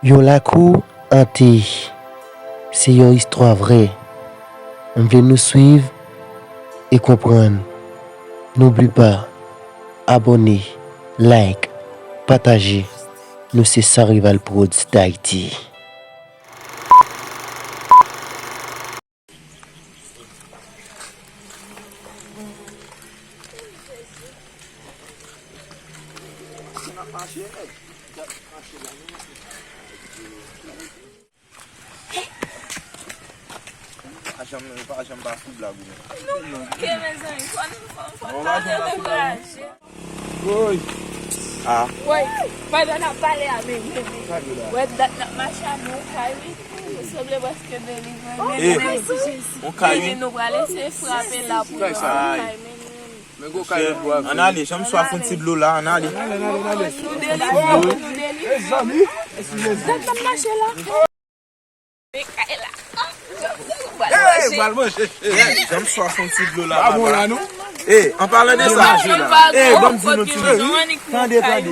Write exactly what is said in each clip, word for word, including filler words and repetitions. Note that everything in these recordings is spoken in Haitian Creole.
Yon lakou ante. Se yon istwa vrè. M vle nou swiv e konprann. N'oublie pas, abòne, like, pataje. Nou se Sans Rival Prodz D'Haïti. Pa janm, pa janm pa sou blag ou menm. Nou manke, mezanmi. Fò n, fò, fò n pa dekouraje. Woy. Ah. Woy, pandan n ap pale a, men, men, men. Wè dat n ap mache a, men yon kay, wi. Ou sanble prèske delivre. Eh, men, men, yon kay, wi. Men, men, nou prale se frape la pou yon kay, men, men. Men gwo kay nan bwa. Ann ale, janm swaf yon ti dlo la, ann ale. Nou delivre, nou delivre. Mezanmi. Dat n ap mache la. Men kay la. Hey, pral manje. Janm swaf yon ti dlo la, papa. Bon la, non? Eh, an palan de sa. Eh, ban m di nou ti. Tande, tande.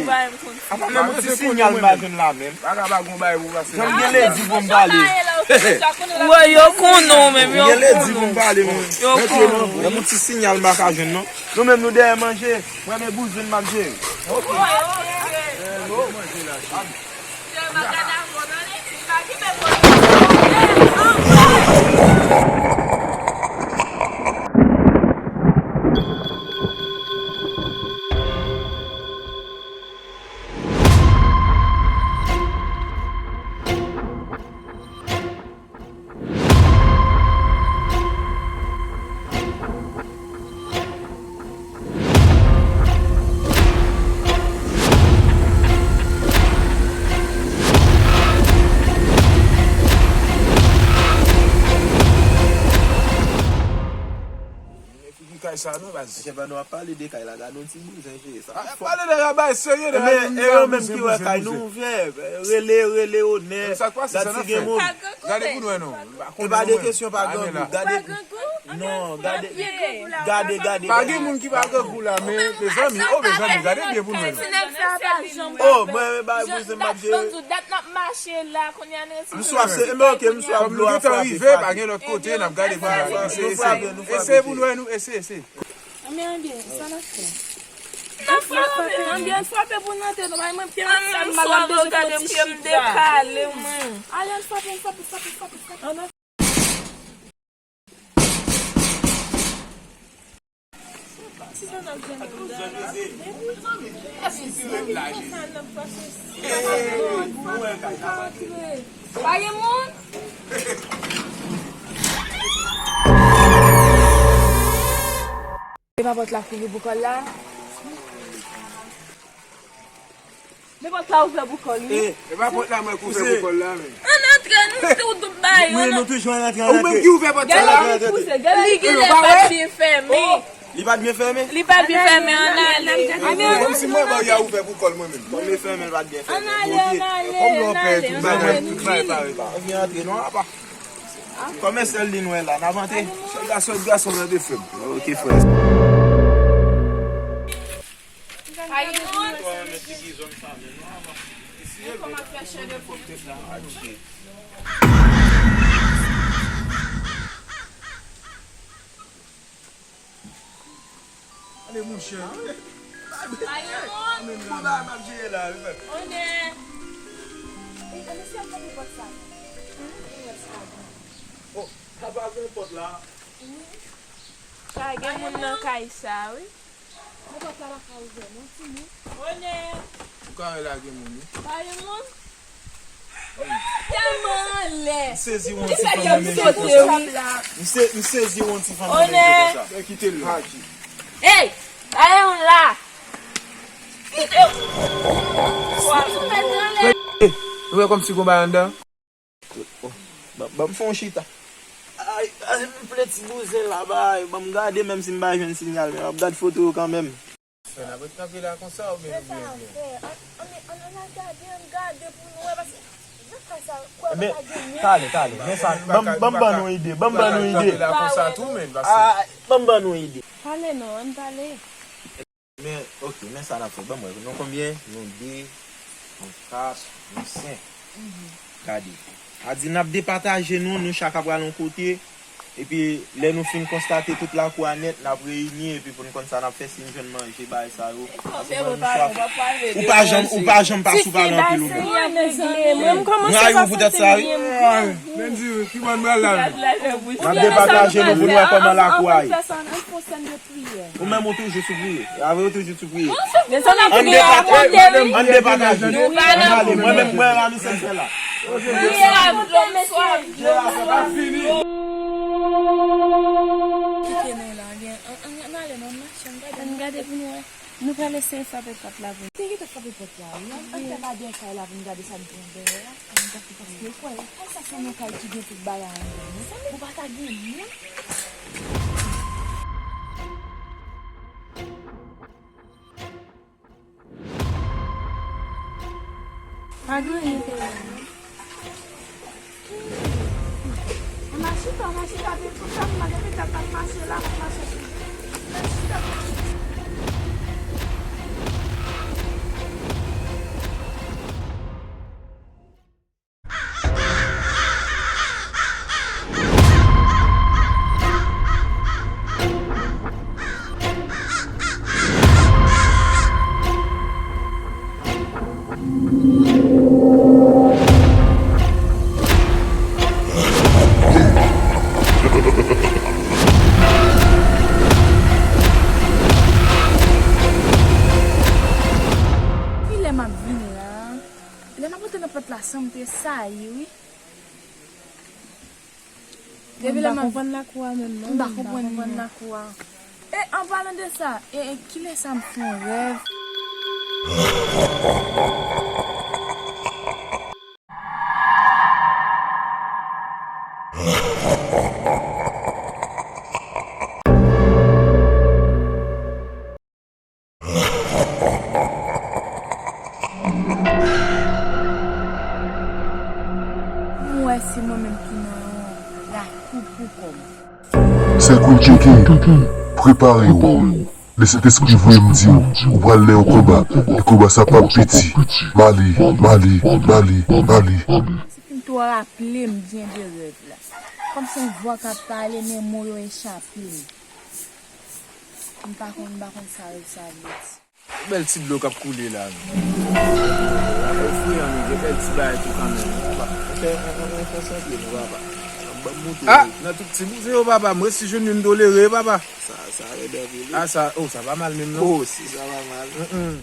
Apa menm yon ti sinyal m pa jwenn la menm. Janm gen ledi pou m pale. Woy, yo konnen w menm, yo konnen w. Gen ledi pou m pale menm. Yo konnen w. Menm yon ti sinyal m pa ka jwenn non. Nou menm nou dèyè manje. Mwen men bouzen m ap jere. Ok. Figi kay sa non, baz. Monchè, pandan w ap pale de kay la, gade yon ti bouzen jere sa. Ah, pale de bagay serye, de bouzen, bouzen, bouzen. E yo menm ki wè kay nou ouvè, rele, rele onè, gad si gen moun. Gade pou nou wè non. E pa de kesyon pa grangou, gade. Non, gade, gade, gade. Pa gen moun ki pa grangou la, men, mezanmi, oh, mezanmi, gade byen pou nou wè non. Oh, mwen, mwen, bay bouzen m ap jere. Dat n ap mache la, kounye a nou M swaf, se, men ok, m swaf dlo a frape, frape. Pa gen lòt kote, n ap gade pou nou. Eseye, eseye. Eseye pou nou wè nou, eseye, eseye. Anben, anben, sa n ap fè? N ap frape, anben, frape pou n antre, nou pa mwen pye m ap sal mal, m ap bezwen fè yon ti chita. Ale, ann frape, ann frape, frape, frape, frape. Pa gen moun? E pa pòt la k ouvè pou kò l la? Men pòt la ouvè pou kò l, wi. E pa pòt la mwen k ouvè pou kò l la, men. Ann antre, nou tou bay. Wi, nou toujou ann antre, ann antre. Ou menm ki ouvè pòt la. Li genlè pa t byen fèmen. Li pa t byen fèmen? Li pa t byen fèmen, ann ale. Kòmsi mwen ba y a ouvè pou kò l mwen menm. Kòm li fèmen, li pa t byen fèmen. Ann ale, ann ale, ann ale, ann ale. Tout bagay pare, pa. Ann vin antre non, apa. Kòm e sèl li nou wè la, n ap antre. Sèl gason, gason nan de frè m. Ok, frè. Pa gen moun. Ale, monchè. Pa gen moun. Konba m ap jere la, wi, frè. Onè. E, e, mesye ap frape pòt sa. Oh, sa pa gen pòt la. Wi. Pa gen moun nan kay sa, wi. Nenpòt la pa ka ouvè non, timoun. Onè. Ou ka wè la gen moun, wi. Pa gen moun? Tèlman anlè. M sezi wè yon ti fanm nan men gen konsa. M se-, m sezi wè yon ti fanm nan men gen konsa. Onè. Kite l la. Ey! Pa gen moun la. Kite. Ou mèt anlè. Ou wè kòmsi gon bagay anndan? Oh, ban, ban m fè yon chita. Ay, ay, m ple ti bouzen la, bay. Ban m gade, menm si m pa jwenn sinyal, men m ap gad foto yo kanmenm. Fè n ap ret kanpe la konsa oubyen nou vle vini? Ann, ann, ann al gade, ann gade pou nou wè, paske jan kay sa, kwè pa gen moun. Talè, talè, men sa, ban m, ban m ban nou ide, ban m ban nou ide. Ah, ban m ban nou ide. Pale non, ann pale. Men, ok, men sa n ap fè. Ban m wè, nou konbyen? Nou de, nou kat, nou senk. Gade. A di n ap depataje nou, nou chak ap pral yon kote. Epi, lè nou fin konstate tout lakou a nèt, n ap reyini, epi pou n konn sa n ap fè, si n jwenn manje, bagay sa yo. Paske mwen, m swaf. Ou pa janm, ou pa janm pa sou pale anpil ou menm. Mwen kòmanse pa santi m byen. Mendy, ki bò n pral la menm? N ap depataje nou pou n wè kòman lakou a ye. Ou menm ou toujou sou priye. Avè ou toujou sou priye. Ann depataje. Ann depataje. Ann ale. Mwen menm, mwen Rami, se m fè la. Kite nou la, gen, ann, ann, ann ale, non, mache, ann gade. Ann gade pou nou wè. Nou pral eseye frape pòt la pou nou. Te gentan frape pòt la, wi. Ann, ann fè ba dèyè kay la pou nou gade sa nou gen dèyè a. Ann gade paske ou kwè, kay sa se yon kay ki gen tout bagay anndan, mezanmi. Ou pa ka gen moun. Pa gen anyen ki la non. Mwen chita, mwen chita, depi tan m la, depi dat m ap mache la, m ap mache sou. Mwen chita. Kilè m ap vin la? Lè m ap antre nan pòt la, san m te sayi, wi. Depi lè m ap konprann lakou a menm, non. M pa konprann lakou a. E, an palan de sa, e, e, kilè sa m fè yon rèv? M wè se mwen menm ki nan yon lakou pou kò m. Sèl Queen K K, prepare w. Lesentespri voye m di w, ou pral nan yon konba, e konba sa p ap piti. M ale, m ale, m ale, m ale. Se pou m tou raple m byen de rèv la. Kòm se yon vwa k ap pale, men mo yo echape m. M pa konn, m pa konn sa rèv sa vle di. Bèl ti dlo k ap koule la, non. Ou fri an, men gen bèl ti bagay tou kanmenm, non, papa. Fè, fè, fè, fè konsantre, non, papa. Ban m montre nou. Nan tout ti bouzen yo, papa, m resi jwenn youn tolere, papa. Sa, sa rèd anpil, wi. A, sa, oh, sa pa mal menm, non. Oh, si sa pa mal. Mm, mm.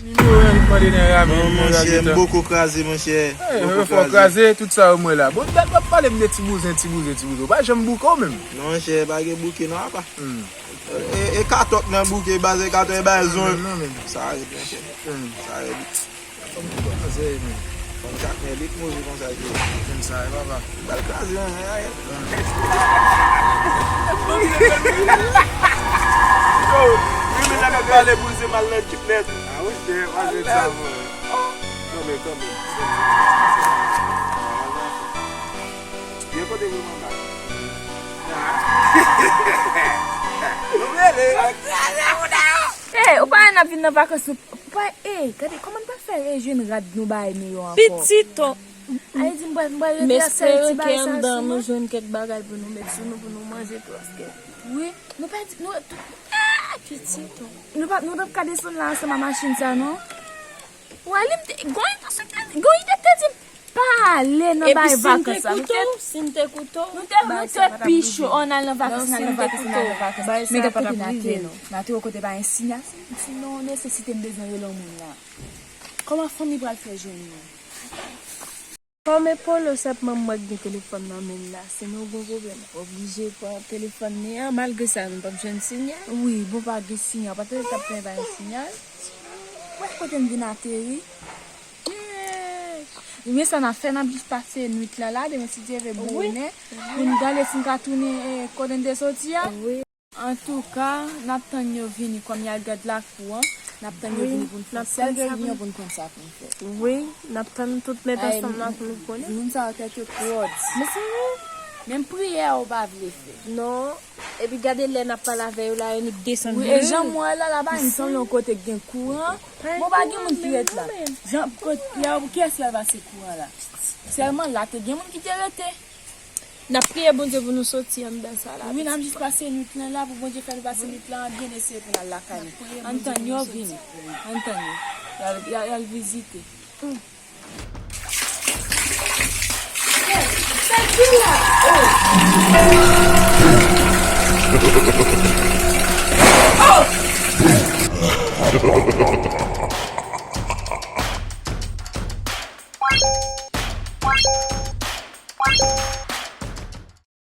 Nimewo an, li mande nan Rami. Non, monchè, m poko kraze, monchè. Eh, fò w kraze, tout sa yo m wè la. Bon, dat w ap pale m de ti bouzen, ti bouzen, ti bouzen. Ou pa janm bouke w menm. Non, monchè, pa gen bouke non, apa. Hmm. E, e katòk nan bouke, baz e katòk e bay zon. Non, non, men. Sa rèd, monchè. Hmm. Sa rèd. Fòm ki kòmanse, men. Fòm chak men lit move konsa ki. Fòm sa, e papa. Bal kraze, an, an, an. Yo, wi, men lè m ap pale pou l se mal nan kit nèt. A wi, se, pa jwe sa, mwen. Kanmenm, kanmenm. Byen kote pou mwen, bal. Nou rele. Kraze mouda yo. Ey, ou pa wè n ap vin nan vakans, nou pa, ey, gade kòman n pral fè rejwenn rad nou bay nou yo ankò. Pitit, oh. Ay di m pral, m pral rete a sèl ti bagay sa sou mwen. M espere ke anndan nou jwenn kèk bagay pou nou met sou nou, pou nou manje tou, paske. Wi, nou pa di, nou, ah, pitit, oh. Nou pa, nou t ap ka desann la ansanm a machin sa, non? Wè, li m te, gon ide te di m pa ale nan bay vakans la. Epi si m te koute w, si m te koute w, nou te, nou te pi cho, oh, n al nan vakans, n al nan vakans, n al nan vakans. Men gad kote n atè, non. N atè yon kote pa gen sinyal. M di non, nesesite m bezwen rele yon moun la. Kòman fanmi pral fè jwenn nou? Kòm e Polo sèlman m wè k gen telefòn nan men l la, si nou gon pwoblèm, oblije pran telefòn li an, malgre sa, nou p ap jwenn sinyal. Wi, bon, pa gen sinyal, pa t ap gen sinyal. Wè kote m vin ateri. Ebyen sa n ap fè, n ap jis pase nwit lan la, demen si Dye vle bonè, pou n gade si n ka tounen, eh, kote n te soti a. Antouka, n ap tann yo vini, kòm y al gad lakou an, n ap tann yo vini pou n fè sèl reyinyon pou n konn sa pou n fè. Wi, n ap tann tout nèt ansanm la pou nou konnen. Moun sa yo tèt yo kròd. Mezanmi, menm priyè yo pa vle fè. Non. Epi gade lè n ap pale avè yo la, yo nik desann. Wi, e jan m wè la, la pa yon sanble yon kote k gen kouran. Bon, pa gen moun ki ret la. Jan, kot, y a, kiyès ki al pase kouran la? Sèlman la, te gen moun ki te rete. N ap priye Bondye pou nou soti anndan sa la. Wi, n ap jis pase nwit lan la, pou Bondye fè nou pase nwit lan byen, eseye pou n al lakay nou. Ann tann yo vini. Ann tann yo. Y al, y al, y al vizite.